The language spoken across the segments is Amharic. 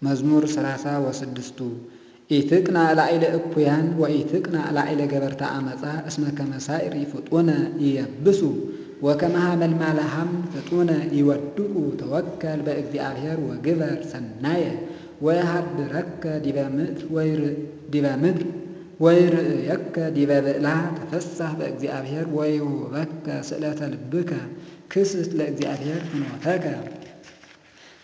መዝሙር 36። ኢትቅና ላዕለ እኩያን ወኢትቅና ላዕለ ገበርተ አመፃ፣ እስመ ከመ ሳዕር ፍጡነ ይየብሱ ወከመ ሐመልማለ ሐምል ፍጡነ ይወድቁ። ተወከል በእግዚአብሔር ወግበር ሰናየ ወየሃድረከ ዲበ ምድር ወይርእየከ ዲበ ብዕላ። ተፈሳህ በእግዚአብሔር ወይሁበከ ስእለተ ልብከ፣ ክስት ለእግዚአብሔር ፍኖተከ።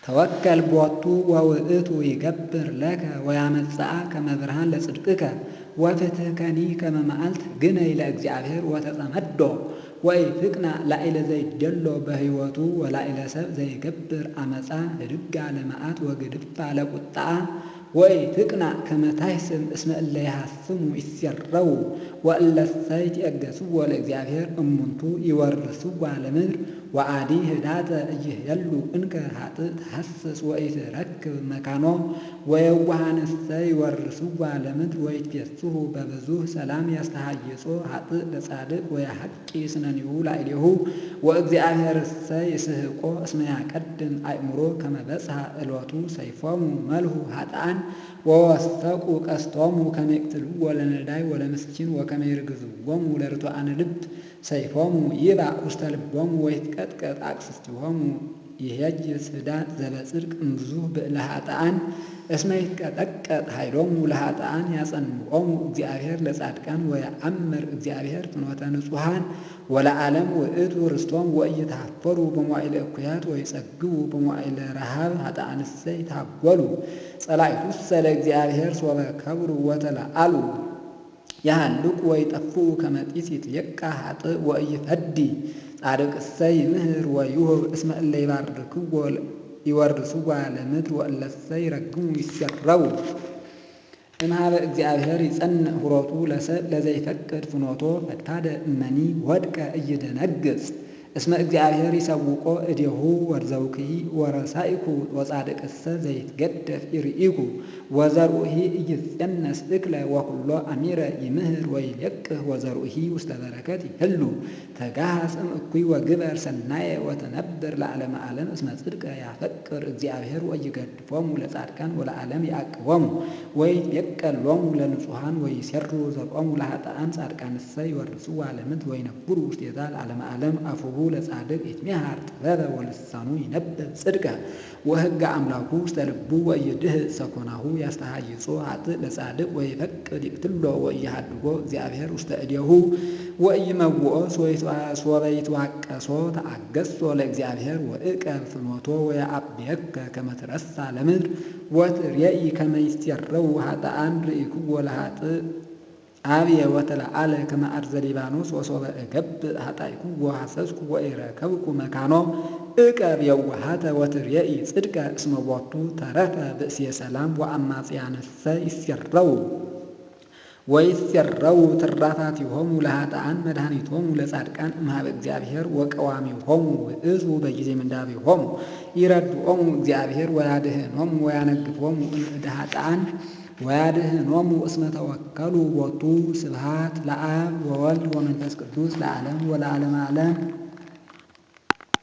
ተወከል ቦቱ ወውእቱ ይገብር ለከ ወያመጽአ ከመ ብርሃን ለጽድቅከ ወፍትሕከኒ ከመ መዓልት። ግነይ ለእግዚአብሔር ወተጸመዶ። ወኢትቅና ላዕለ ዘይደሎ በሕይወቱ ወላዕለ ሰብእ ዘይገብር አመፃ። ህድጋ ለመዓት ወግድፋ ለቁጥዓ ወኢትቅና ከመ ታሕስም፣ እስመ እለ ይሐስሙ ይሴረዉ ወእለሰ ይትዔገሥዎ ለእግዚአብሔር እሙንቱ ይወርስዋ ለምድር። ወዓዲ ህዳጠ ኢይሄሉ እንከ ኃጥእ ተሐስስ ወኢትረክብ መካኖ፣ ወየዋሃንሰ ይወርስዋ ለምድር ወይትፌስሑ በብዙሕ ሰላም። ያስተሃይጾ ኃጥእ ለጻድቅ ወየሐቂ ስነኒሁ ላዕሌሁ፣ ወእግዚአብሔርሰ ይስሕቆ እስመ ያቀድም አእምሮ ከመ በጽሐ ዕለቱ። ሰይፎሙ መልሁ ኃጥኣን ወወሰቁ ቀስቶሙ ከመ ይቅትልዎ ለነዳይ ወለምስኪን ወከመ ይርግዝዎሙ ለርቱዓነ ልብ። ሰይፎሙ ይባእ ውስተ ልቦሙ ወይትቀጥቀጥ አቅስስቲሆሙ። ይሄይስ ህዳጥ ዘበጽድቅ እምብዙሕ ብዕለ ኃጥኣን፣ እስመ ይትቀጠቀጥ ኃይሎሙ ለኃጥኣን። ያጸንዖሙ እግዚአብሔር ለጻድቃን ወየአምር እግዚአብሔር ፍኖተ ንጹሐን። ወለዓለም ውእቱ ርስቶም ወኢይትኀፈሩ በመዋዕለ እኩያት ወይጸግቡ በመዋዕለ ረሃብ። ኃጥኣንሰ ይታጐሉ፣ ጸላእቱሰ ለእግዚአብሔር ሶበ ከብሩ ወተለዓሉ የሃልቁ ወይጠፍኡ። ከመ ጢስ ይትሌቃ ኃጥእ ወኢይፈዲ፣ ጻድቅሰ ይምህር ወይሁብ። እስመ እለ ይባርክዎ ይወርስዋ ለምድር ወእለሰ ይረግሙ ይሴረዉ። እምኀበ እግዚአብሔር ይጸንዕ ሁረቱ ለሰብእ ለዘይፈቅድ ፍኖቶ። ፈድፋደ እመኒ ወድቀ ኢይደነግጽ፣ እስመ እግዚአብሔር ይሰውቆ እዴሁ። ወርዘውክሂ ወረሳይኩ ወጻድቅሰ ዘይትገደፍ ኢርኢኩ፣ ወዘርኡሂ ኢይጼነስ እክለ። ወኩሎ አሚረ ይምህር ወይሌቅህ ወዘርኡሂ ውስተ በረከት ይህሉ። ተጋሃስ እምእኩይ ወግበር ሰናየ ወትነብር ለዓለመ ዓለም። እስመ ጽድቀ ያፈቅር እግዚአብሔር ወኢይገድፎሙ ለጻድቃን፣ ወለዓለም ይዓቅቦሙ ወይትቤቀል ሎሙ ለንጹሐን ወይሴሩ ዘርኦሙ ለኃጥኣን። ጻድቃንሰ ይወርስዋ ለምድር ወይነብሩ ውስቴታ ለዓለመ ዓለም። አፉሁ ለጻድቅ ይትሜሃር ጥበበ ወልሳኑ ይነብብ ጽድቀ። ወሕገ አምላኩ ውስተ ልቡ ወኢይድህእ ሰኮናሁ። ያስተሃይጾ ኃጥእ ለጻድቅ ወይፈቅድ ይቅትሎ፣ ወኢይሃድጎ እግዚአብሔር ውስተ እዴሁ ወኢይመውኦ ሶበ ይትዋቀሶ። ተአገሶ ለእግዚአብሔር ወእቀብ ፍኖቶ ወየዐብየከ ከመ ትረሳ ለምድር ወትሬኢ ከመ ይሴረዉ ኃጥኣን። ርኢክዎ ለኃጥእ ዐብየ ወተለዓለ ከመ አርዘ ሊባኖስ፣ ወሶበ እገብእ ኃጣእክዎ ሐሰስኩ ወኢረከብኩ መካኖ። እቀብ የዋሃተ ወትሬኢ ጽድቀ፣ እስመ ቦቱ ተረፈ ብእሴ ሰላም ወአማጽያንሰ ይሴረዉ ወይሴረዉ ትራፋቲሆሙ ለኃጥኣን። መድኃኒቶሙ ለጻድቃን እምኀበ እግዚአብሔር ወቀዋሚሆሙ ውእቱ በጊዜ ምንዳቤሆሙ። ይረድኦሙ እግዚአብሔር ወያድኅኖሙ ወያነግፎሙ እምእደ ኃጥኣን ወያድኅኖሙ፣ እስመ ተወከሉ ቦቱ። ስብሐት ለአብ ወወልድ ወመንፈስ ቅዱስ ለዓለም ወለዓለመ ዓለም።